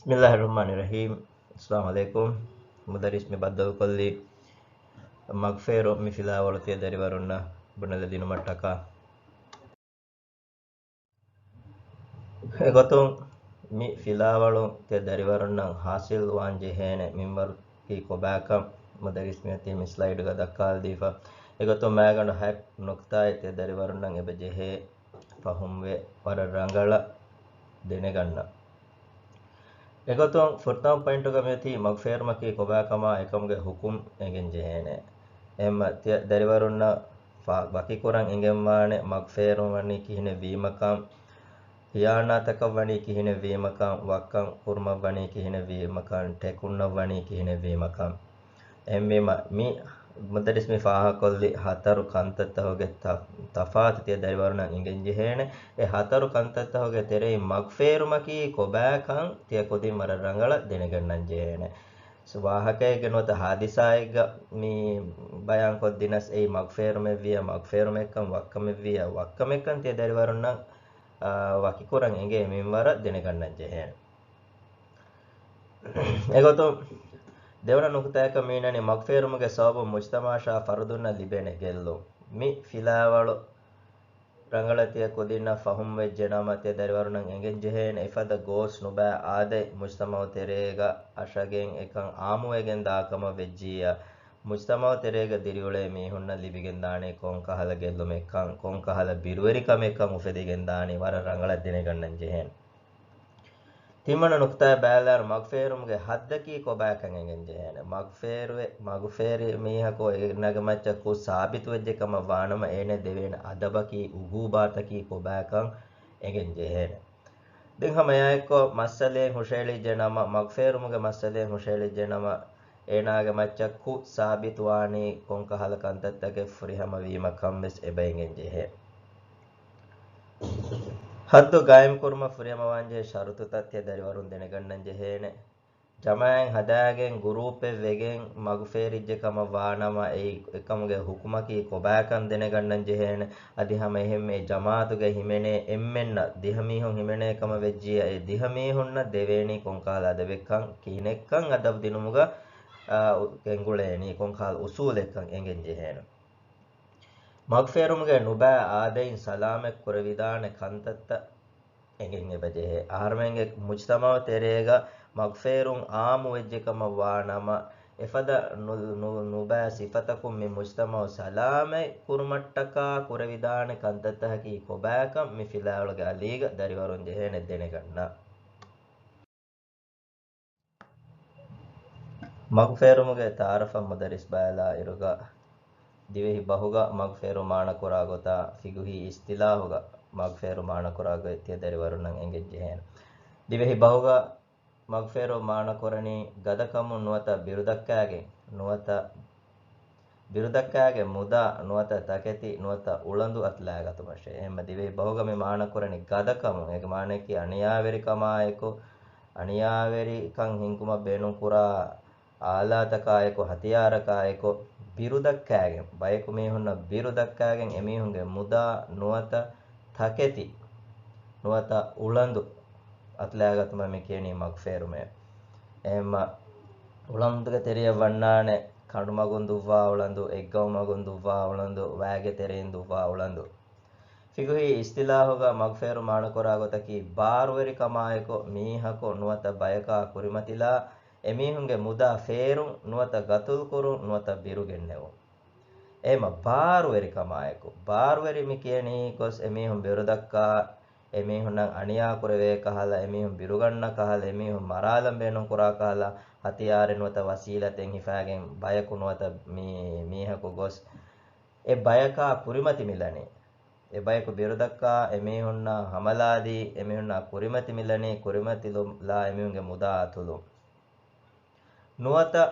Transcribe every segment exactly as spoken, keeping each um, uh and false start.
بسم الله الرحمن الرحيم. السلام عليكم. މުދައްރިސް މި ބައްދަލުކޮށްލީ މަގުފޭރު މި ފިލާވަޅު ތިޔަ ދަރިވަރުންނަށް ބުނެލަދިނުމަށްޓަކާ. އެގޮތުން މި ފިލާވަޅު ތިޔަ ދަރިވަރުންނަށް ހާސިލް ވާން ޖެހޭނެ މިންވަރަކީ ކޮބާކަން މުދައްރިސް މިއޮތީ މި ސްލައިޑުގަ ދައްކާލަދީފަ. އެގޮތުން މާގަނޑު ހަތް ނުކުތާއެއް ތިޔަ ދަރިވަރުންނަށް އެބަ ޖެހޭ ފަހުމްވެ ވަރަށް ރަނގަޅަށް ދެނެގަންނަ. އެގޮތުން ފުރަތަމަ ޕޮއިންޓުގަ މިއޮތީ މަގުފޭރުމަކީ ކޮބާކަމާ އެކަމުގެ ހުކުމް އެނގެން ޖެހޭނެ. އެހެންމަ ތިޔަ ދަރިވަރުންނަށް ފާ-، ވަކިކުރަން އެނގެންވާނެ މަގުފޭރުން ވަނީ ކިހިނެއް ވީމަކަން، ހިޔާނާތަކަށް ވަނީ ކިހިނެއް ވީމަކަން، ވައްކަން ކުރުމަށް ވަނީ ކިހިނެއް ވީމަކަން، ޓެކުންނަށް ވަނީ ކިހިނެއް ވީމަކަން. އެހެންވީމަ، މި މުދައްރިސް މި ފާހަގަކޮށްލި ހަތަރު ކަންތައްތަކުގެ ތަ-، ތަފާތު ތިޔަ ދަރިވަރުންނަށް އެނގެން ޖެހޭނެ. އެ ހަތަރު ކަންތައްތަކުގެ ތެރެއިން މަގުފޭރުމަކީ ކޮބާކަން ތިޔަ ކުދިން ވަރަށް ރަނގަޅަށް ދެނެގަންނަން ޖެހޭނެ. ސު-، ވާހަކައެއްގެ ނުވަތަ ހާދިސާއެއްގަ މި ބަޔާންކޮށްދިނަސް އެއީ މަގުފޭރުމެއްވިޔަ، މަގުފޭރުމެއްކަން، ވައްކަމެއްވިޔަ، ވައްކަމެއްކަން ތިޔަ ދަރިވަރުންނަށް، އާ، ވަކިކުރަން އެނގޭ މިންވަރަށް ދެނެގަންނަން ޖެހޭނެ. އެގޮތުން ދެވަނަ ނުކުތާއަކަށް މި އިންނަނީ މަގުފޭރުމުގެ ސަބަބުން މުޖްތަމަޢަށާ ފަރުދުންނަށް ލިބޭނެ ގެއްލުން. މި ފިލާވަޅު ރަނގަޅަށް ތިޔަ ކުދިންނަށް ފަހުމްވެއްޖެނަމަ، ތިޔަ ދަރިވަރުންނަށް އެނގެން ޖެހޭނެ އެފަދަ ގޯސް ނުބައި އާދައި މުޖްތަމަޢު ތެރޭގަ އަށަގެން އެކަން އާއްމުވެގެން ދާކަމަށް ވެއްޖިއްޔާ، މުޖްތަމަޢު ތެރޭގަ ދިރިއުޅޭ މީހުންނަށް ލިބިގެންދާނީ ކޮންކަހަލަ ގެއްލުމެއްކަން، ކޮންކަހަލަ ބިރުވެރިކަމެއްކަން އުފެދިގެންދާނީ ވަރަށް ރަނގަޅަށް ދެނެގަންނަން ޖެހޭނެ. ތިންވަނަ ނުކުތާއަށް ބައިވެލާއިރު، މަގުފޭރުމުގެ ހައްދަކީ ކޮބާކަން އެނގެން ޖެހޭނެ. މަގުފޭރުވެ-، މަގުފޭރި މީހަކު އޭނާގެ މައްޗަށް ކުށް ސާބިތުވެއްޖެ ކަމަށް ވާނަމަ، އޭނަ ދެވޭނެ އަދަބަކީ، އުގޫބާތަކީ ކޮބާކަން އެނގެން ޖެހޭނެ. ދެން ހަމަ އެއާއެއްކޮށް މައްސަލައެއް ހުށައެޅިއްޖެ ނަމަ، މަގުފޭރުމުގެ މައްސަލައެއް ހުށައެޅިއްޖެ ނަމަ، އޭނާގެ މައްޗަށް ކުށް ސާބިތުވާނީ ކޮންކަހަލަ ކަންތައްތަކެއް ފުރިހަމަވީމަ ކަން ވެސް އެބަ އެނގެން ޖެހޭ. ހައްދު ގާއިމްކުރުމަށް ފުރިހަމަވާންޖެހޭ ޝަރުތުތައް ތިޔަ ދަރިވަރުން ދެނެގަންނަން ޖެހޭނެ. ޖަމާޢަތް ހަދާގެން ގުރޫޕެއް ވެގެން މަގުފޭރިއްޖެ ކަމަށް ވާނަމަ، އެއީ އެކަމުގެ ހުކުމަކީ ކޮބާކަން ދެނެގަންނަން ޖެހޭނެ. އަދި ހަމަ އެހެންމެ ޖަމާޢަތުގަ ހިމެނޭ އެންމެންނަށް ދިހަ މީހުން ހިމެނޭ ކަމަށް ވެއްޖިއްޔާ، އެ ދިހަ މީހުންނަށް ދެވޭނީ ކޮންކަހަލަ އަދަބެއްކަން، ކިހިނެއްކަން އަދަބު ދިނުމުގަ، އާ، ގެންގުޅޭނީ، ކޮންކަހަލަ އުސޫލެއްކަން އެނގެން ޖެހޭނެ. މަގުފޭރުމުގެ ނުބައި އާދައިން ސަލާމަތް ކުރެވިދާނެ ކަންތައްތައް އެނގެން އެބަޖެހޭ. އަހަރުމެންގެ މުޖްތަމަޢު ތެރޭގަ މަގުފޭރުން އާއްމު ވެއްޖެ ކަމަށް ވާ ނަމަ، އެފަދަ ނު-، ނު-، ނުބައި ސިފަތަކުން މި މުޖްތަމަޢު ސަލާމަތް ކުރުމަށްޓަކާ ކުރެވިދާނެ ކަންތައްތަކަކީ ކޮބާކަން މި ފިލާވަޅުގެ އަލީގަ ދަރިވަރުން ޖެހޭނެ ދެނެގަންނަ. މަގުފޭރުމުގެ ތަޢާރަފަށް މުދައްރިސް ބައިލާ އިރުގަ، ދިވެހި ބަހުގަ މަގުފޭރު މާނަކުރާ ގޮތާ، ފިޤުހީ އިސްތިލާހުގަ މަގުފޭރު މާނަކުރާ ގޮތް ތިޔަ ދަރިވަރުންނަށް އެނގެން ޖެހޭނެ. ދިވެހި ބަހުގަ މަގުފޭރު މާނަކުރަނީ ގަދަކަމުން ނުވަތަ ބިރުދައްކާގެން، ނުވަތަ ބިރުދައްކާގެ މުދާ ނުވަތަ ތަކެތި ނުވަތަ އުޅަނދު އަތުލައިގަތުމަށޭ. އެހެންމަ ދިވެހި ބަހުގަ މި މާނަކުރަނީ ގަދަކަމުން. އޭގެ މާނައަކީ އަނިޔާވެރިކަމާއެކު، އަނިޔާވެރިކަން ހިންގުމަށް ބޭނުންކުރާ އާލާތަކާއެކު، ހަތިޔާރަކާއެކު، ބިރުދައްކާގެން، ބަޔަކު މީހުންނަށް ބިރުދައްކާގެން އެމީހުންގެ މުދާ ނުވަތަ ތަކެތި ނުވަތަ އުޅަނދު އަތުލައިގަތުމަށް މި ކިޔަނީ މަގުފޭރުމޭ. އެހެންމަ އުޅަނދުގެ ތެރެއަށް ވަންނާނެ ކަނޑުމަގުން ދުއްވާ އުޅަނދު، އެއްގައުމަގުން ދުއްވާ އުޅަނދު، ވައިގެ ތެރެއިން ދުއްވާ އުޅަނދު. ފިޤުހީ އިސްތިލާހުގަ މަގުފޭރު މާނަކުރާ ގޮތަކީ ބާރުވެރިކަމާއެކު މީހަކު ނުވަތަ ބަޔަކާ ކުރިމަތިލާ އެމީހުންގެ މުދާ ފޭރުން ނުވަތަ ގަތުލުކުރުން ނުވަތަ ބިރުގެންނެވުން. އެހެންމަ ބާރުވެރިކަމާއެކު، ބާރުވެރި މި ކިޔަނީ ގޮސް އެމީހުން ބިރުދައްކާ، އެމީހުންނަށް އަނިޔާ ކުރެވޭ ކަހަލަ، އެމީހުން ބިރުގަންނަ ކަހަލަ، އެމީހުން މަރާލަން ބޭނުން ކުރާ ކަހަލަ، ހަތިޔާރެއް ނުވަތަ ވަސީލަތެއް ހިފާގެން ބަޔަކު ނުވަތަ މީ-، މީހަކު ގޮސް އެ ބަޔަކާ ކުރިމަތި މިލަނީ. އެ ބަޔަކު ބިރުދައްކާ އެމީހުންނާ ހަމަލާދީ، އެމީހުންނާ ކުރިމަތި މިލަނީ، ކުރިމަތިލު-، ލާ އެމީހުންގެ މުދާ އަތުލުން. ނުވަތަ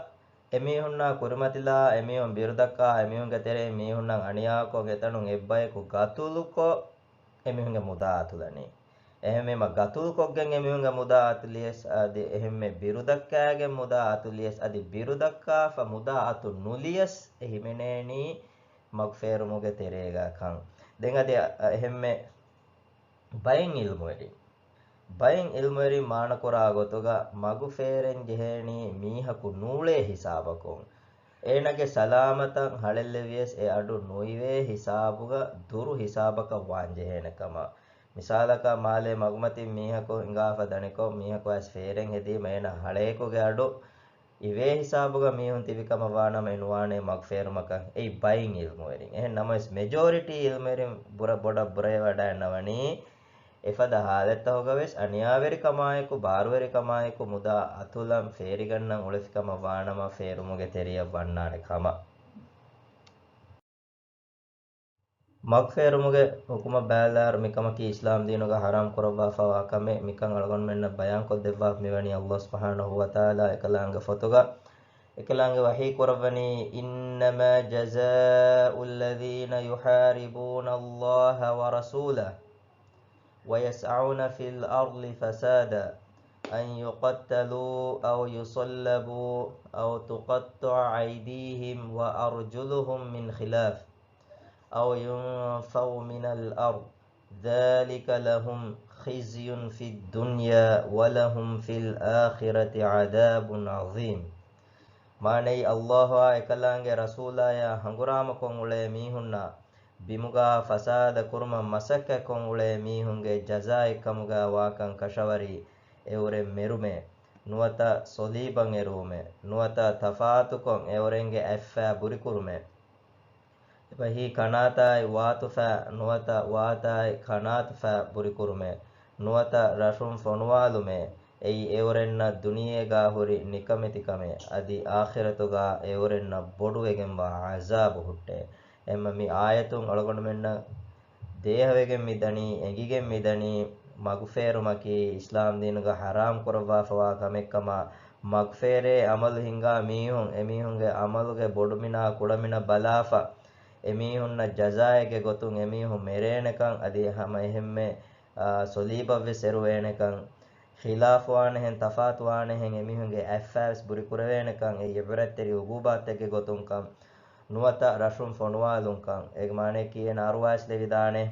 އެމީހުންނާ ކުރިމަތިލާ އެމީހުން ބިރުދައްކާ އެމީހުންގެ ތެރެއިން މީހުންނަށް އަނިޔާކޮށް އެތަނުން އެއްބަޔަކު ގަތުލުކޮށް އެމީހުންގެ މުދާ އަތުލަނީ. އެހެންވީމަ ގަތުލުކޮށްގެން އެމީހުންގެ މުދާ އަތުލިޔަސް އަދި އެހެންމެ ބިރުދައްކާގެން މުދާ އަތުލިޔަސް އަދި ބިރުދައްކާފަ މުދާ އަތު ނުލިޔަސް އެ ހިމެނޭނީ މަގުފޭރުމުގެ ތެރޭގަ ކަން. ދެން އަދި އަ-، އެހެންމެ ބައެއް އިލްމުވެރިން، ބައެއް އިލްމުވެރިން މާނަކުރާ ގޮތުގަ މަގުފޭރެން ޖެހޭނީ މީހަކު ނޫޅޭ ހިސާބަކުން. އޭނަގެ ސަލާމަތަށް ހަޅެއްލެވިޔަސް އެ އަޑު ނުއިވޭ ހިސާބުގަ ދުރު ހިސާބަކަށް ވާންޖެހޭނެ ކަމަށް. މިސާލަކަށް މާލޭ މަގުމަތިން މީހަކު ހިނގާފަ ދަނިކޮށް މީހަކު އައިސް ފޭރެން ހެދީމަ އޭނަ ހަޅޭކުގެ އަޑު އިވޭ ހިސާބުގަ މީހުން ތިބި ކަމަށް ވާނަމަ އެ ނުވާނޭ މަގުފޭރުމަކަށް. އެއީ ބައެއް އިލްމުވެރިން. އެހެން ނަމަވެސް މެޖޯރިޓީ އިލްމުވެރިން ބުރަ ބޮޑަށް ބުރައެވަޑައިންނަވަނީ އެފަދަ ހާލަތްތަކުގަވެސް އަނިޔާވެރިކަމާއެކު، ބާރުވެރިކަމާއެކު މުދާ އަތުލަން ފޭރިގަންނަން އުޅެފިކަމަށް ވާނަމަ ފޭރުމުގެ ތެރެޔަށް ވަންނާނެ ކަމަށް. މަގުފޭރުމުގެ ހުކުމަށް ބައިލާރު މިކަމަކީ އިސްލާމް ދީނުގަ ޙަރާމް ކުރައްވާފަވާ ކަމެއް. މިކަން އަޅުގަނޑުމެންނަށް ބަޔާންކޮށްދެއްވާފަ މިވަނީ ﷲ ސުބްޙާނަހޫ ވަތަޢާލާ އެކަލާނގެ ފޮތުގަ. އެކަލާނގެ ވަޙީ ކުރައްވަނީ، إنما جزاء الذين يحاربون الله ورسوله ويسعون في الأرض فسادا أن يقتلوا أو يصلبوا أو تقطع أيديهم وأرجلهم من خلاف أو ينفوا من الأرض ذلك لهم خزي في الدنيا ولهم في الآخرة عذاب عظيم. މާނައީ، ﷲ އާ އެކަލާނގެ ރަސޫލާޔާ ހަނގުރާމަކޮށް އުޅޭ މީހުންނާ ބިމުގާ ފަސާދަ ކުރުމަށް މަސައްކަތްކޮށް އުޅޭ މީހުންގެ ޖަޒާއެއްކަމުގާ ވާކަން ކަށަވަރީ އެއުރެން މެރުމޭ، ނުވަތަ ސޮލީބަށް އެރުވުމޭ، ނުވަތަ ތަފާތުކޮށް އެއުރެންގެ އަތްފައި ބުރިކުރުމޭ. އެބަހީ ކަނާތާއި ވާތުފައި ނުވަތަ ވާތާއި ކަނާތުފައި ބުރިކުރުމޭ، ނުވަތަ ރަށުން ފޮނުވާލުމޭ، އެއީ އެއުރެންނަށް ދުނިޔޭގާ ހުރި ނިކަމެތިކަމޭ، އަދި އާޚިރަތުގާ އެއުރެންނަށް ބޮޑުވެގެންވާ ޢަޒާބު ހުއްޓޭ. އެހެންމަ މި އާޔަތުން އަޅުގަނޑުމެންނަށް ދޭހަވެގެން މި ދަނީ، އެނގިގެން މި ދަނީ، މަގުފޭރުމަކީ އިސްލާމް ދީނުގަ ޙަރާމް ކުރައްވާފަވާ ކަމެއްކަމަށް. މަގުފޭރޭ އަމަލު ހިންގާ މީހުން، އެމީހުންގެ އަމަލުގެ ބޮޑުމިނާ ކުޑަމިނަށް ބަލާފަ، އެމީހުންނަށް ޖަޒާއެއްގެ ގޮތުން އެމީހުން މެރޭނެކަން، އަދި ހަމަ އެހެންމެ، އާ، ސޮލީބަށްވެސް އެރުވޭނެކަން، ޚިލާފުވާނެހެން، ތަފާތުވާނެހެން، އެމީހުންގެ އަތްފައިވެސް ބުރިކުރެވޭނެކަން، އެއީ ޢިބްރަތްތެރި ޢުޤޫބާތެއްގެ ގޮތުންކަން، ނުވަތަ ރަށުން ފޮނުވާލުންކަން. އޭގެ މާނައަކީ އޭނަ އަރުވާވެސް ލެވިދާނެ.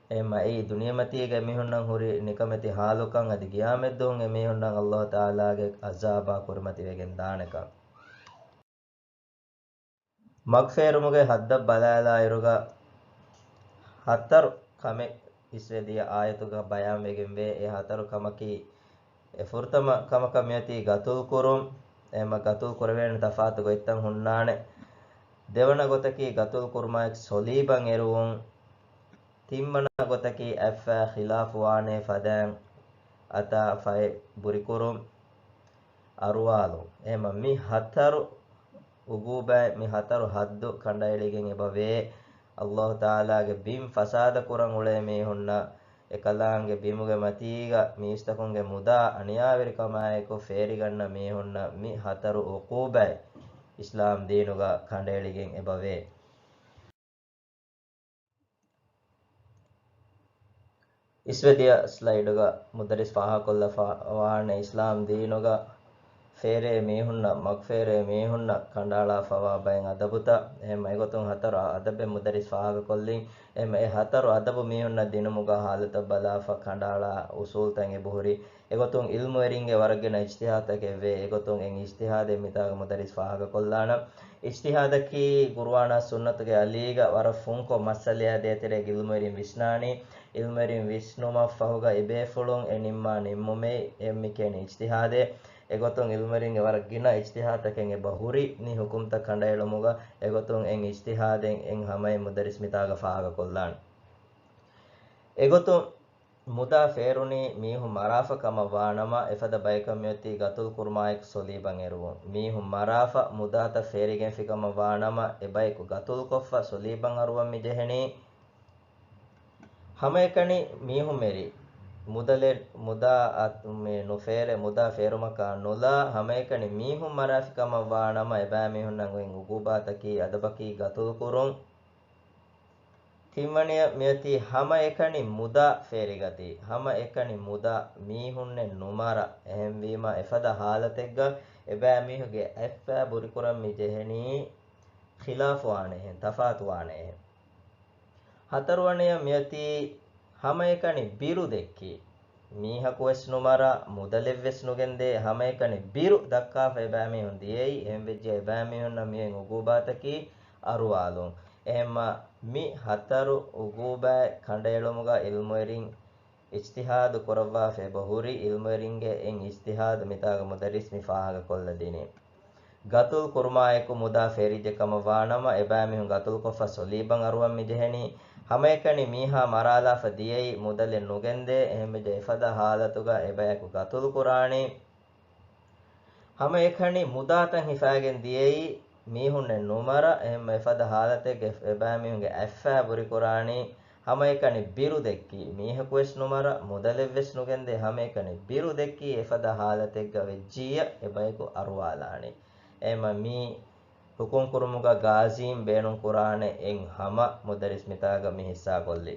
އެހެންމަ އެއީ ދުނިޔެމަތީގަ އެމީހުންނަށް ހުރި ނިކަމެތި ޙާލުކަން، އަދި ޤިޔާމަތްދުވަހުން އެމީހުންނަށް ﷲ ތަޢާލާގެ ޢަޒާބާ ކުރިމަތިވެގެން ދާނެކަން. މަގުފޭރުމުގެ ޙައްދަށް ބަލާލާއިރުގަ ހަތަރު ކަމެއް އިސްވެދިޔަ އާޔަތުގަ ބަޔާންވެގެންވޭ. އެ ހަތަރު ކަމަކީ، އެ ފުރަތަމަ ކަމަކަށް މިއޮތީ ގަތުލު ކުރުން. އެހެންމަ ގަތުލު ކުރެވޭނެ ތަފާތު ގޮތްތައް ހުންނާނެ. ދެވަނަ ގޮތަކީ ގަތުލު ކުރުމާއެކު ސޮލީބަށް އެރުވުން. ތިންވަނަ ގޮތަކީ އަތްފައި ޚިލާފުވާނޭ ފަދައިން އަތާ ފައެއް ބުރިކުރުން، އަރުވާލުން. އެހެންމަ މި ހަތަރު އުގޫބާތް، މި ހަތަރު ހައްދު ކަނޑައެޅިގެން އެބަވޭ. ﷲ ތަޢާލާގެ ބިން ފަސާދަ ކުރަން އުޅޭ މީހުންނަށް، އެކަލާނގެ ބިމުގެ މަތީގަ މީސްތަކުންގެ މުދާ އަނިޔާވެރިކަމާއެކު ފޭރިގަންނަ މީހުންނަށް މި ހަތަރު އުޤޫބާތް އިސްލާމް ދީނުގަ ކަނޑައެޅިގެން އެބަވޭ. އިސްވެދިޔަ ސްލައިޑުގަ މުދައްރިސް ފާހަގަކޮށްލަފަ ވާނެ އިސްލާމް ދީނުގަ ފޭރޭ މީހުންނަށް، މަގުފޭރޭ މީހުންނަށް ކަނޑައަޅާފަވާ ބައެއް އަދަބުތައް. އެހެން އެގޮތުން ހަތަރު އަދަބެއް މުދައްރިސް ފާހަގަކޮށްލިން. އެހެން އެ ހަތަރު އަދަބު މީހުންނަށް ދިނުމުގަ ޙާލަތަށް ބަލާފަ ކަނޑައަޅާ އުސޫލްތައް އެބަހުރި. އެގޮތުން ޢިލްމުވެރިންގެ ވަރަށް ގިނަ އިޖްތިހާދުތަކެއް ވޭ. އެގޮތުން އެ އިޖްތިހާދެއް މިތާގަ މުދައްރިސް ފާހަގަކޮށްލާނަން. އިޖްތިހާދަކީ ޤުރުއާނާ ސުންނަތުގެ އަލީގަ ވަރަށް ފުންކޮށް މައްސަލަޔާ ދޭތެރޭގަ ޢިލްމުވެރިން ވިސްނާނީ. ޢިލްމުވެރިން ވިސްނުމަށްފަހުގަ އެބޭފުޅުން އެ ނިންމާ ނިންމުމެއް އެ މިކޭނީ އިޖްތިހާދޭ. އެގޮތުން ޢިލްމުވެރިންގެ ވަރަށް ގިނަ އިޖްތިހާދުތަކެއް އެބަ ހުރި މި ޙުކުމްތައް ކަނޑައެޅުމުގަ. އެގޮތުން އެ އިޖްތިހާދެއް އެ ހަމައެއް މުދައްރިސް މިތާގަ ފާހަގަކޮށްލާނެ. އެގޮތުން މުދާ ފޭރުނީ މީހުން މަރާފަ ކަމަށް ވާނަމަ، އެފަދަ ބަޔަކަށް މިއޮތީ ގަތުލު ކުރުމާއެކު ސޮލީބަށް އެރުވުން. މީހުން މަރާފަ މުދާތައް ފޭރިގެންފި ކަމަށް ވާނަމަ، އެ ބަޔަކު ގަތުލުކޮށްފަ ސޮލީބަށް އަރުވަން މި ޖެހެނީ. ހަމައެކަނި މީހުން މެރި، މުދަލެއް، މުދާ އަތް، މެ ނުފޭރެ، މުދާ ފޭރުމަކާ ނުލާ، ހަމައެކަނި މީހުން މަރާފި ކަމަށް ވާނަމަ، އެބައިމީހުންނަށް އޮތް އުގޫބާތަކީ އަދަބަކީ ގަތުލު ކުރުން. ތިންވަނަޔަށް މިއޮތީ ހަމައެކަނި މުދާ ފޭރިގަތީ، ހަމައެކަނި މުދާ މީހުންނެއް ނުމަރަ. އެހެންވީމަ، އެފަދަ ހާލަތެއްގަ އެބައިމީހުންގެ އަތްފައި ބުރިކުރަން މި ޖެހެނީ ޚިލާފުވާނެހެން، ތަފާތުވާނެހެން. ހަތަރުވަނަޔަށް މިއޮތީ ހަމައެކަނި ބިރު ދެއްކީ. މީހަކުވެސް ނުމަރާ، މުދަލެއްވެސް ނުގެންދޭ، ހަމައެކަނި ބިރު ދައްކާފަ އެބައިމީހުން ދިޔައީ. އެހެންވެއްޖެ އެބައިމީހުންނަށް މިއޮތް އުގޫބާތަކީ އަރުވާލުން. އެހެންމަ މި ހަތަރު އުގޫބާތް ކަނޑައެޅުމުގަ އިލްމުވެރިން އިޖްތިހާދު ކުރައްވާފަ އެބަހުރި. އިލްމުވެރިންގެ އެއް އިޖްތިހާދު މިތާގަ މުދައްރިސް މި ފާހަގަކޮށްލަ ދިނީ. ގަތުލު ކުރުމާއެކު މުދާ ފޭރިއްޖެ ކަމަށް ވާނަމަ، އެބައިމީހުން ގަތުލުކޮށްފަ ސޮލީބަށް އަރުވަން މިޖެހެނީ. ހަމައެކަނި މީހާ މަރާލާފަ ދިޔައީ މުދަލެއް ނުގެންދޭ. އެހެންވެއްޖެ އެފަދަ ހާލަތުގަ އެބަޔަކު ގަތުލު ކުރާނީ. ހަމައެކަނި މުދާތައް ހިފައިގެން ދިޔައީ މީހުންނެއް ނުމަރަ، އެހެންމަ އެފަދަ ހާލަތެއްގަ އެބައިމީހުންގެ އަތްފައި ބުރިކުރާނީ. ހަމައެކަނި ބިރު ދެއްކީ، މީހަކުވެސް ނުމަރަ، މުދަލެއްވެސް ނުގެންދޭ، ހަމައެކަނި ބިރު ދެއްކީ އެފަދަ ހާލަތެއްގަ ވެއްޖިއްޔާ އެބަޔަކު އަރުވާލާނީ. އެހެންމަ މި ޙުކުމް ކުރުމުގަ ގާޒީން ބޭނުން ކުރާނެ އެއް ހަމަ މުދައްރިސް މިތާގަ މި ހިއްސާ ކޮށްލީ.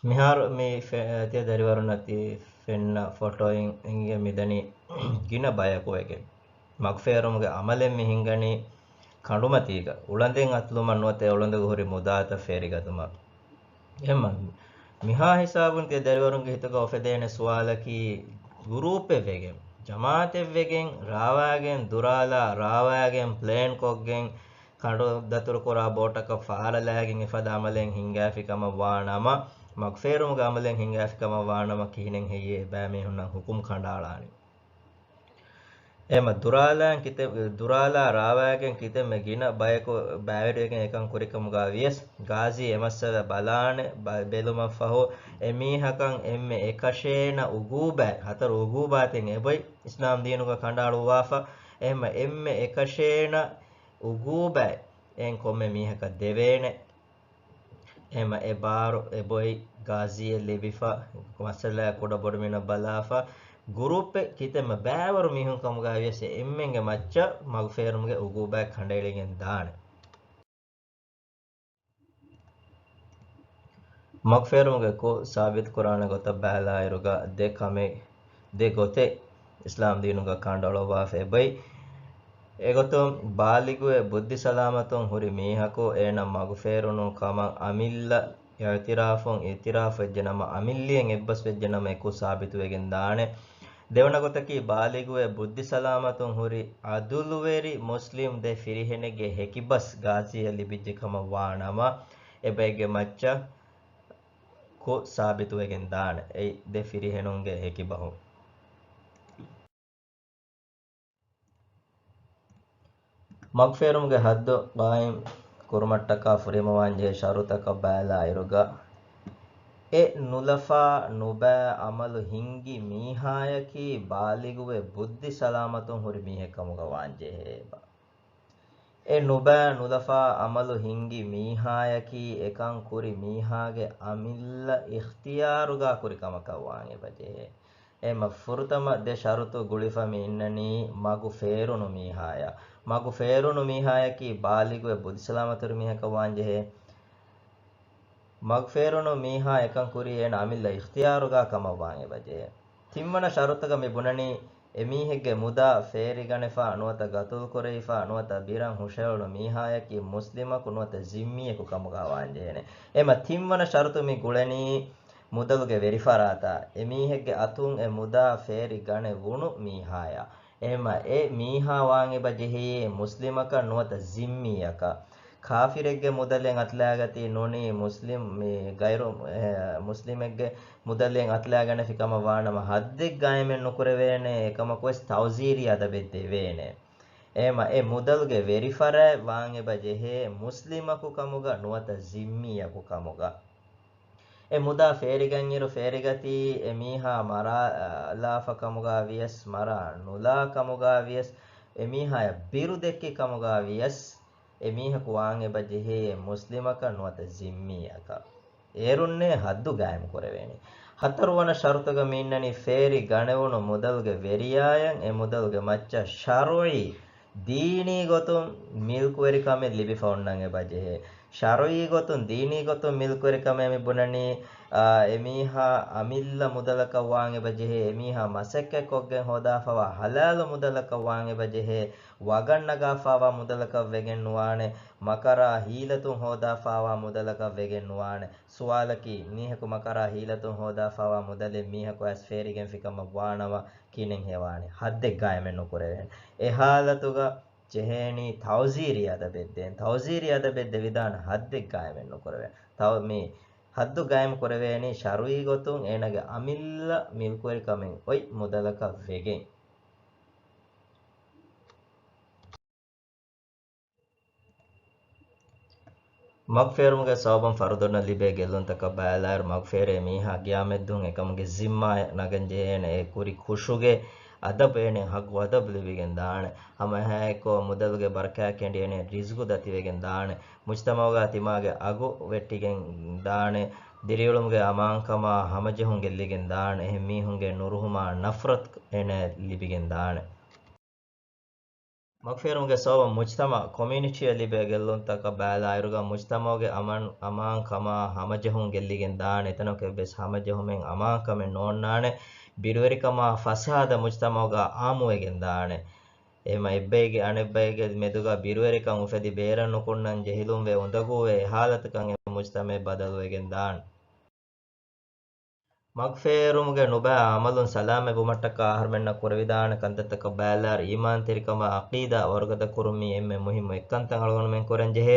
މިހާރު މި ފެ-، ތިޔަ ދަރިވަރުންނަށް ތި ފެންނަ ފޮޓޯއިން އެނގޭ މިދަނީ ގިނަ ބަޔަކު ވެގެން މަގުފޭރުމުގެ އަމަލެއް މި ހިންގަނީ ކަނޑުމަތީގަ. އުޅަނދެއް އަތުލުމަށް ނުވަތަ އެ އުޅަނދުގަ ހުރި މުދާތައް ފޭރިގަތުމަށް. އެހެންމަ މިހާ ހިސާބުން ތިޔަ ދަރިވަރުންގެ ހިތުގަ އުފެދޭނެ ސުވާލަކީ، ގުރޫޕެއް ވެގެން، ޖަމާއަތެއް ވެގެން، ރާވާގެން، ދުރާލާ ރާވާގެން، ޕްލޭން ކޮށްގެން، ކަނޑު ދަތުރުކުރާ ބޯޓަކަށް ފަހަރަ ލައިގެން އެފަދަ އަމަލެއް ހިންގާފި ކަމަށް ވާ ނަމަ، މަގުފޭރުމުގެ އަމަލެއް ހިންގާފި ކަމަށް ވާ ނަމަ، ކިހިނެއް ހެއްޔޭ އެބައިމީހުންނަށް ހުކުމް ކަނޑައަޅާނީ؟ އެހެންމަ ދުރާލާން ކިތެ، ދުރާލާ ރާވާގެން ކިތަންމެ ގިނަ ބަޔަކު ބައިވެރިވެގެން އެކަން ކުރިކަމުގަ ވިޔަސް، ގާޒީ އެ މައްސަލަ ބަލާނެ، ބަ-، ބެލުމަށްފަހު، އެމީހަކަށް އެންމެ އެކަށޭނަ އުގޫބާތް، ހަތަރު އުގޫބާތެއް އެބޮތް އިސްލާމް ދީނުގަ ކަނޑައަޅުއްވާފަ. އެހެންމަ އެންމެ އެކަށޭނަ އުގޫބާތް އެން ކޮންމެ މީހަކަށް ދެވޭނެ. އެހެންމަ އެ ބާރު އެބޮތް ގާޒީއެއް ލިބިފަ، މައްސަލައާ ކުޑަބޮޑުމިނަށް ބަލާފަ، ގުރޫޕެއް ކިތަންމެ ބައިވަރު މީހުން ކަމުގަ ވިޔަސް އެ އެންމެންގެ މައްޗަށް މަގުފޭރުމުގެ އުގޫބާތް ކަނޑައެޅިގެން ދާނެ. މަގުފޭރުމުގެ ކުށް ސާބިތުކުރާނެ ގޮތަށް ބަލާއިރުގަ ދެ ކަމެއް، ދެ ގޮތެއް އިސްލާމް ދީނުގަ ކަނޑައަޅުއްވާފަ އެބައި. އެގޮތުން ބާލިޣުވެ ބުއްދި ސަލާމަތުން ހުރި މީހަކު އޭނަ މަގުފޭރުނު ކަމަށް އަމިއްލަ އިޢުތިރާފުން، އިޢުތިރާފު ވެއްޖެނަމަ، އަމިއްލިއެއް އެއްބަސް ވެއްޖެނަމަ އެކު ސާބިތުވެގެން ދާނެ. ދެވަނަ ގޮތަކީ ބާލިޣުވެ ބުއްދި ސަލާމަތުން ހުރި އަދުލުވެރި މުސްލިމް ދެ ފިރިހެނެއްގެ ހެކިބަސް ގާޒީއަށް ލިބިއްޖެ ކަމަށް ވާ ނަމަ، އެބައެއްގެ މައްޗަށް ކުށް ސާބިތުވެގެން ދާނެ. އެއީ ދެ ފިރިހެނުންގެ ހެކިބަހުން. މަގުފޭރުމުގެ ހައްދު ޤާއިމް ކުރުމަށްޓަކާ ފުރިހަމަވާންޖެހޭ ޝަރުތަކަށް ބަލާއިރުގަ، އެ ނުލަފާ ނުބައި އަމަލު ހިންގި މީހާޔަކީ ބާލިޣުވެ ބުއްދި ސަލާމަތުން ހުރި މީހެއް ކަމުގަ ވާންޖެހޭ އެބަ. އެ ނުބައި ނުލަފާ އަމަލު ހިންގި މީހާޔަކީ އެކަން ކުރި މީހާގެ އަމިއްލަ އިޚްތިޔާރުގަ ކުރި ކަމަކަށް ވާން އެބަ ޖެހޭ. އެހެންމަ ފުރަތަމަ ދެ ޝަރުތު ގުޅިފަ މި އިންނަނީ މަގު ފޭރުނު މީހާޔަށް. މަގު ފޭރުނު މީހާޔަކީ ބާލިޣުވެ ބުއްދިސަލާމަތުވެރި މީހަކަށް ވާންޖެހޭ. މަގު ފޭރުނު މީހާ އެކަން ކުރީ އޭނަ އަމިއްލަ އިޚްތިޔާރުގަ ކަމަށް ވާން އެބަ ޖެހޭ. ތިންވަނަ ޝަރުތަކަށް މި ބުނަނީ، އެމީހެއްގެ މުދާ ފޭރިގަނެފަ ނުވަތަ ގަތުލު ކުރެވިފަ ނުވަތަ ބިރަށް ހުށައެޅުނު މީހާޔަކީ މުސްލިމަކު ނުވަތަ ޒިންމީއަކު ކަމުގަ ވާން ޖެހޭނެ. އެމަ ތިންވަނަ ޝަރުތު މި ގުޅެނީ، މުދަލުގެ ވެރިފަރާތާ އެމީހެއްގެ އަތުން އެ މުދާ ފޭރި ގަނެ ވުނު މީހާޔާ. އެހެމަ އެ މީހާ ވާން އެބަ ޖެހެޔޭ މުސްލިމަކަށް ނުވަތަ ޒިންމީއަކަށް. ކާފިރެއްގެ މުދަލެއް އަތުލާގަތީ ނޫނީ މުސްލިމް، މި ޣައިރު، އެ، މުސްލިމެއްގެ މުދަލެއް އަތުލާގަނެފި ކަމަށް ވާނަމަ ހައްދެއް ގާއިމެއް ނުކުރެވޭނެ، އެކަމަކުވެސް ތައުޒީރީ އަދަބެއް ދެވޭނެ. އެހެމަ އެ މުދަލުގެ ވެރިފަރާތް ވާން އެބަ ޖެހޭ މުސްލިމަކު ކަމުގަ ނުވަތަ ޒިންމީއަކު ކަމުގަ. އެ މުދާ ފޭރިގަންއިރު ފޭރިގަތީ އެ މީހާ މަރާލާފަ ކަމުގާ ވިޔަސް، މަރާ ނުލާ ކަމުގާ ވިޔަސް، އެ މީހާޔަށް ބިރު ދެއްކި ކަމުގާ ވިޔަސް، އެ މީހަކު ވާން އެބަ ޖެހޭ މުސްލިމަކަށް ނުވަތަ ޒިންމީއަކަށް. އޭރުންނޭ ހައްދު ގާއިމު ކުރެވޭނީ. ހަތަރުވަނަ ޝަރުތުގަ މި އިންނަނީ ފޭރި ގަނެވުނު މުދަލުގެ ވެރިޔާޔަށް އެ މުދަލުގެ މައްޗަށް ޝަރުޢީ ދީނީ ގޮތުން މިލްކުވެރިކަމެއް ލިބިފަ އޮންނަން އެބަ ޖެހޭ. ޝަރުޢީ ގޮތުން، ދީނީ ގޮތުން މިލްކުވެރިކަމޭ މި ބުނަނީ، އާ، އެމީހާ އަމިއްލަ މުދަލަކަށް ވާން އެބަ ޖެހޭ، އެމީހާ މަސައްކަތް ކޮށްގެން ހޯދާފަވާ ހަލާލު މުދަލަކަށް ވާން އެބަ ޖެހޭ، ވަގަށް ނަގާފާވާ މުދަލަކަށް ވެގެން ނުވާނެ، މަކަރާ ހީލަތުން ހޯދާފާވާ މުދަލަކަށް ވެގެން ނުވާނެ. ސުވާލަކީ، މީހަކު މަކަރާ ހީލަތުން ހޯދާފާވާ މުދަލެއް މީހަކު އައިސް ފޭރިގެންފިކަމަށް ވާނަމަ ކިހިނެއް ހެވާނެ؟ ޙައްދެއް ގާއިމެއް ނުކުރެވޭނެ. އެ ޙާލަތުގަ ޖެހޭނީ ތައުޒީރީ އަދަބެއް ދޭން. ތައުޒީރީ އަދަބެއް ދެވިދާނެ، ޙައްދެއް ގާއިމެއް ނުކުރެވޭނެ. ތައު-، މި ޙައްދު ގާއިމް ކުރެވޭނީ ޝަރުޢީ ގޮތުން އޭނާގެ އަމިއްލަ މިލްކުވެރިކަމެއް އޮތް މުދަލަކަށް ވެގެން. މަގުފޭރުމުގެ ސަބަބުން ފަރުދުންނަށް ލިބޭ ގެއްލުންތަކަށް ބަލާއިރު، މަގުފޭރޭ މީހާ ގިޔާމަތްދުވަހު އެކަމުގެ ޒިންމާއަށް ނަގަން ޖެހޭނެ. އެ ކުރި ކުށުގެ އަދަބު އޭނެ ހައްގު އަދަބު ލިބިގެން ދާނެ. ހަމައެހާއެއްކޮށް މުދަލުގެ ބަރަކާތް ކެނޑި އޭނެ ރިޒްގު ދަތިވެގެން ދާނެ. މުޖްތަމަޢުގަ ތިމާގެ އަގު ވެއްޓިގެން ދާނެ. ދިރިއުޅުމުގެ އަމާންކަމާ ހަމަޖެހުން ގެއްލިގެން ދާނެ. އެހެން މީހުންގެ ނުރުހުމާ ނަފްރަތު އޭނައަށް ލިބިގެން ދާނެ. މަގުފޭރުމުގެ ސަބަބުން މުޖްތަމަޢު، ކޮމިއުނިޓީއަށް ލިބޭ ގެއްލުންތަކަށް ބަލާއިރުގަ، މުޖްތަމަޢުގެ އަމަން، އަމާންކަމާ ހަމަޖެހުން ގެއްލިގެން ދާނެ. އެތަނަކު އެއްވެސް ހަމަޖެހުމެއް، އަމާންކަމެއް ނޯންނާނެ. ބިރުވެރިކަމާ ފަސާދަ މުޖްތަމަޢުގަ އާއްމުވެގެން ދާނެ. އެހެމަ އެއްބައެއްގެ އަނެއްބައެއްގެ މެދުގަ ބިރުވެރިކަން އުފެދި ބޭރަށް ނުކުންނަން ޖެހިލުންވެ އުނދަގޫވެ އެ ހާލަތަކަށް އެ މުޖްތަމަޢެއް ބަދަލުވެގެން ދާނެ. މަގުފޭރުމުގެ ނުބައި އަމަލުން ސަލާމަތް ވުމަށްޓަކާ އަހަރުމެންނަށް ކުރެވިދާނެ ކަންތައްތަކަށް ބަލާއިރު، އީމާންތެރިކަމާ ޢަޤީދާ ވަރުގަދަ ކުރުން މީ އެންމެ މުހިއްމު އެއްކަންތައް އަޅުގަނޑުމެން ކުރަން ޖެހޭ.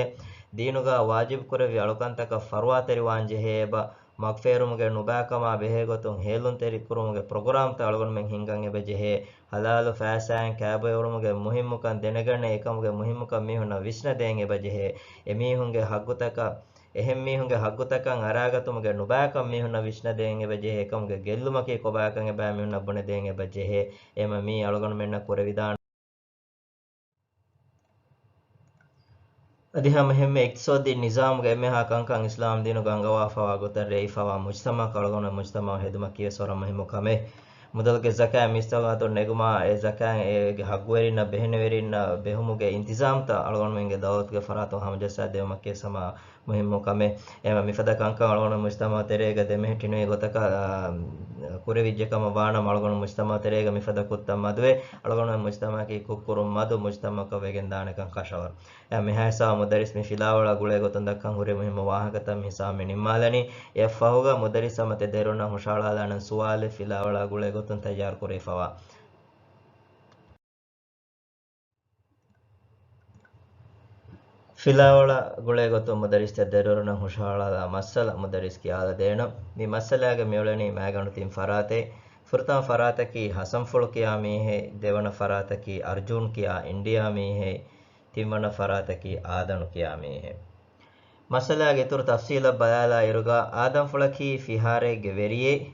ދީނުގަ ވާޖިބު ކުރެއްވި އަޅުކަންތަކަށް ފަރުވާތެރިވާން ޖެހޭ އެބަ. މަގުފޭރުމުގެ ނުބައިކަމާ ބެހޭގޮތުން ހޭލުންތެރިކުރުމުގެ ޕްރޮގްރާމްތައް އަޅުގަނޑުމެން ހިންގަން އެބަ ޖެހޭ. ޙަލާލު ފައިސާއިން ކައިބޮއެވުމުގެ މުހިއްމުކަން ދެނެގަނެ، އެކަމުގެ މުހިއްމުކަން މީހުންނަށް ވިސްނަދޭން އެބަ ޖެހޭ. އެމީހުންގެ ހައްގުތަކަށް އެހެން މީހުންގެ ހައްގުތަކަށް އަރާގަތުމުގެ ނުބައިކަން މީހުންނަށް ވިސްނަދޭން އެބަ ޖެހޭ. އެކަމުގެ ގެއްލުމަކީ ކޮބާކަން އެބަ މީހުންނަށް ބުނެދޭން އެބަ ޖެހޭ. އެމަ މީ އަޅުގަނޑުމެންނަށް ކުރެވިދާނެ. އަދި ހަމަ އެހެންމެ އިޤްތިޞާދީ ނިޒާމުގެ އެންމެހާ ކަންކަން އިސްލާމް ދީނުގަ އަންގަވާފަވާ ގޮތަށް ރޭވިފަވާ މުޖްތަމަޢަކަށް އަޅުގަނޑު މުޖްތަމަޢަށް ހެދުމަކީ ވެސް ވަރަށް މުހިއްމު ކަމެއް. މުދަލުގެ ޒަކާތް މީސްތަކުގެ އަތުން ނެގުމާ، އެ ޒަކާތް އޭގެ ހައްގުވެރިންނަށް، ބެހެނިވެރިންނަށް ބެހުމުގެ އިންތިޒާމްތައް އަޅުގަނޑުމެންގެ ދައުލަތުގެ ފަރާތުން ހަމަޖައްސާ ދެވުމަކީ ވެސް ހަމަ މުހިއްމު ކަމެއް. އެމަ މިފަދަ ކަންކަން އަޅުގަނޑު މުޖްތަމަޢު ތެރޭގަ ދެމެހެއްޓި ނުވި ގޮތަކަށް، އާ، ކުރެވިއްޖެ ކަމަށް ވާނަމަ، އަޅުގަނޑު މުޖްތަމަޢު ތެރޭގަ މިފަދަ ކުށްތައް މަދުވެ، އަޅުގަނޑު މުޖްތަމަޢަކީ ކުށްކުރުން މަދު މުޖްތަމަޢަކަށް ވެގެން ދާނެކަން ކަށަވަރު. އެ މިހާ ހިސާބަށް މުދައްރިސް މި ފިލާވަޅާ ގުޅޭ ގޮތުން ދައްކަން ހުރި މުހިއްމު ވާހަކަތައް މި ހިސާބަށް މި ނިންމާލަނީ. އެއަށް ފަހުގަ މުދައްރިސް ހަމަ ތެދެއިރުންނަށް ހުށަހަޅާލާނަން ސުވާލެއް ފިލާވަޅާ ގުޅޭ ގޮތުން ތައްޔާރު ކުރެވިފަވާ. ފިލާވަޅާ ގުޅޭ ގޮތުން މުދައްރިސް ތެދެއިރުންނަށް ހުށަހަޅާލާ މައްސަލަ މުދައްރިސް ކިޔާލަދޭނަން. މި މައްސަލާގަ މިއުޅެނީ މައިގަނޑު ތިން ފަރާތެއް. ފުރަތަމަ ފަރާތަކީ ހަސަންފުޅު ކިޔާ މީހެއް، ދެވަނަ ފަރާތަކީ އަރްޖޫން ކިޔާ އިންޑިއާ މީހެއް، ތިންވަނަ ފަރާތަކީ އާދަނު ކިޔާ މީހެއް. މައްސަލާގެ އިތުރު ތަފްސީލަށް ބަލާލާ އިރުގަ، އާދަންފުޅަކީ ފިހާރައެއްގެ ވެރިއެއް.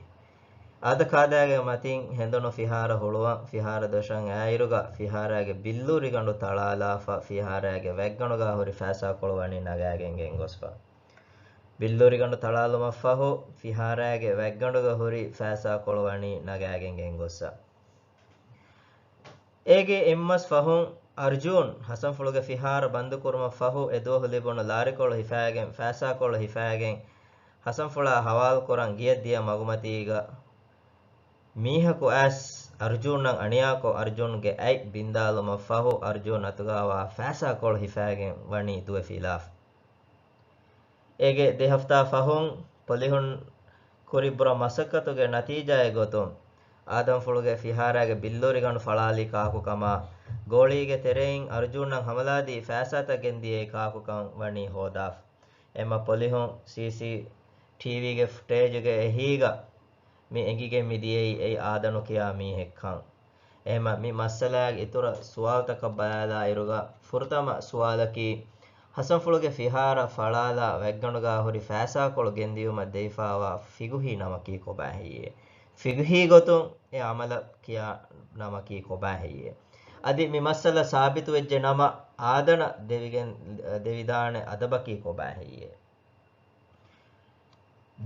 އާދަ ކާދައިގެ މަތިން ހެނދުނު ފިހާރަ ހުޅުވަން، ފިހާރަ ދޮށަން އައިއިރުގަ، ފިހާރައިގެ ބިއްލޫރިގަނޑު ތަޅާލާފަ، ފިހާރައިގެ ވަތްގަނޑުގަ ހުރި ފައިސާކޮޅު ވަނީ ނަގާގެން ގެންގޮސްފަ. ބިއްލޫރިގަނޑު ތަޅާލުމަށްފަހު، ފިހާރައިގެ ވަތްގަނޑުގަ ހުރި ފައިސާކޮޅު ވަނީ ނަގާގެން ގެންގޮއްސަ. އޭގެ އެއްމަސް ފަހުން އަރްޖޫން ހަސަންފުޅުގެ ފިހާރަ ބަންދުކުރުމަށްފަހު، އެ ދުވަހު ލިބުނު ލާރިކޮޅު ހިފައިގެން، ފައިސާކޮޅު ހިފައިގެން، ހަސަންފުޅާ ހަވާލުކުރަން ގިޔަ ދިޔަ މަގުމަތީގަ މީހަކު އައިސް އަރްޖޫނަށް އަނިޔާކޮށް، އަރްޖޫންގެ އަތް ބިންދާލުމަށްފަހު، އަރްޖޫން އަތުގަވާ ފައިސާކޮޅު ހިފައިގެން ވަނީ ދުވެފިލާފަ. އޭގެ ދެ ހަފްތާ ފަހުން ޕޮލިހުން ކުރި ބުރަ މަސައްކަތުގެ ނަތީޖާއެއް ގޮތުން، އާދަންފުޅުގެ ފިހާރައިގެ ބިއްލޫރިގަނޑު ފަޅާލީ ކާކުކަމާ، ގޯޅީގެ ތެރެއިން އަރްޖޫނަށް ހަމަލާދީ ފައިސާތައް ގެންދިޔައީ ކާކުކަން ވަނީ ހޯދާފަ. އެމަ ޕޮލިހުން ސީސީޓީވީގެ ފުޓޭޖުގެ އެހީގަ މި އެނގިގެން މި ދިޔައީ އެއީ އާދަނު ކިޔާ މީހެއްކަން. އެހެމަ މި މައްސަލާގެ އިތުރަށް ސުވާލުތަކަށް ބަލާލާ އިރުގަ، ފުރަތަމަ ސުވާލަކީ، ހަސަންފުޅުގެ ފިހާރަ ފަޅާލާ ވަތްގަނޑުގަ ހުރި ފައިސާކޮޅު ގެންދިޔުމަށް ދެވިފާވާ ފިގުހީ ނަމަކީ ކޮބާ ހެއްޔޭ؟ ފިގުހީ ގޮތުން އެ އަމަލަށް ކިޔާ ނަމަކީ ކޮބާ ހެއްޔޭ؟ އަދި މި މައްސަލަ ސާބިތުވެއްޖެ ނަމަ، އާދަނަށް ދެވިގެން، ދެވިދާނެ އަދަބަކީ ކޮބާ ހެއްޔޭ؟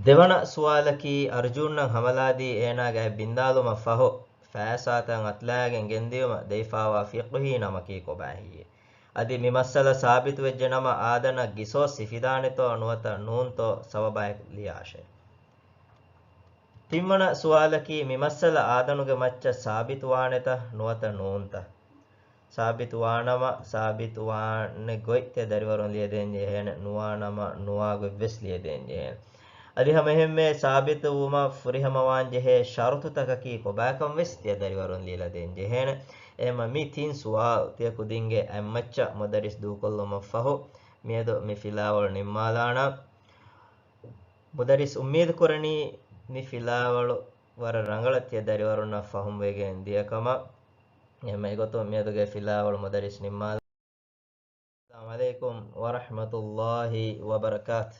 ދެވަނަ ސުވާލަކީ، އަރްޖޫންއަށް ހަމަލާދީ އޭނާގެ އަތް ބިންދާލުމަށް ފަހު، ފައިސާތައް އަތުލައިގެން ގެންދިޔުމަށް ދެވިފާވާ ފިޤުހީ ނަމަކީ ކޮބާ ހެއްޔޭ؟ އަދި މި މައްސަލަ ސާބިތުވެއްޖެ ނަމަ އާދަނަށް ގިސޯސް ހިފިދާނެތޯ ނުވަތަ ނޫންތޯ ސަބަބާއެކު ލިޔާށޭ. ތިންވަނަ ސުވާލަކީ މި މައްސަލަ އާދަނުގެ މައްޗަށް ސާބިތުވާނެތަ ނުވަތަ ނޫންތަ؟ ސާބިތުވާނަމަ ސާބިތުވާނެ ގޮތް ތިޔަ ދަރިވަރުން ލިޔެދޭން ޖެހޭނެ، ނުވާނަމަ ނުވާ ގޮތްވެސް ލިޔެދޭން ޖެހޭނެ. އަދި ހަމައެހެންމެ ސާބިތުވުމަށް ފުރިހަމަވާން ޖެހޭ ޝަރުތުތަކަކީ ކޮބާކަން ވެސް ތިޔަ ދަރިވަރުން ލިޔެލަދޭން ޖެހޭނެ. އެހެންމަ މި ތިން ސުވާލު ތިޔަ ކުދިންގެ އަތްމައްޗަށް މުދައްރިސް ދޫކޮށްލުމަށް ފަހު މިއަދު މި ފިލާވަޅު ނިންމާލާނަން. މުދައްރިސް އުއްމީދު ކުރަނީ މި ފިލާވަޅު ވަރަށް ރަނގަޅަށް ތިޔަ ދަރިވަރުންނަށް ފަހުމްވެގެން ދިޔަކަމަށް. އެހެންމަ އެގޮތުން މިއަދުގެ ފިލާވަޅު މުދައްރިސް ނިންމާލާނަން. އައްސަލާމު ޢަލައިކުމް ވަރަޙްމަތުﷲި ވަބަރަކާތު.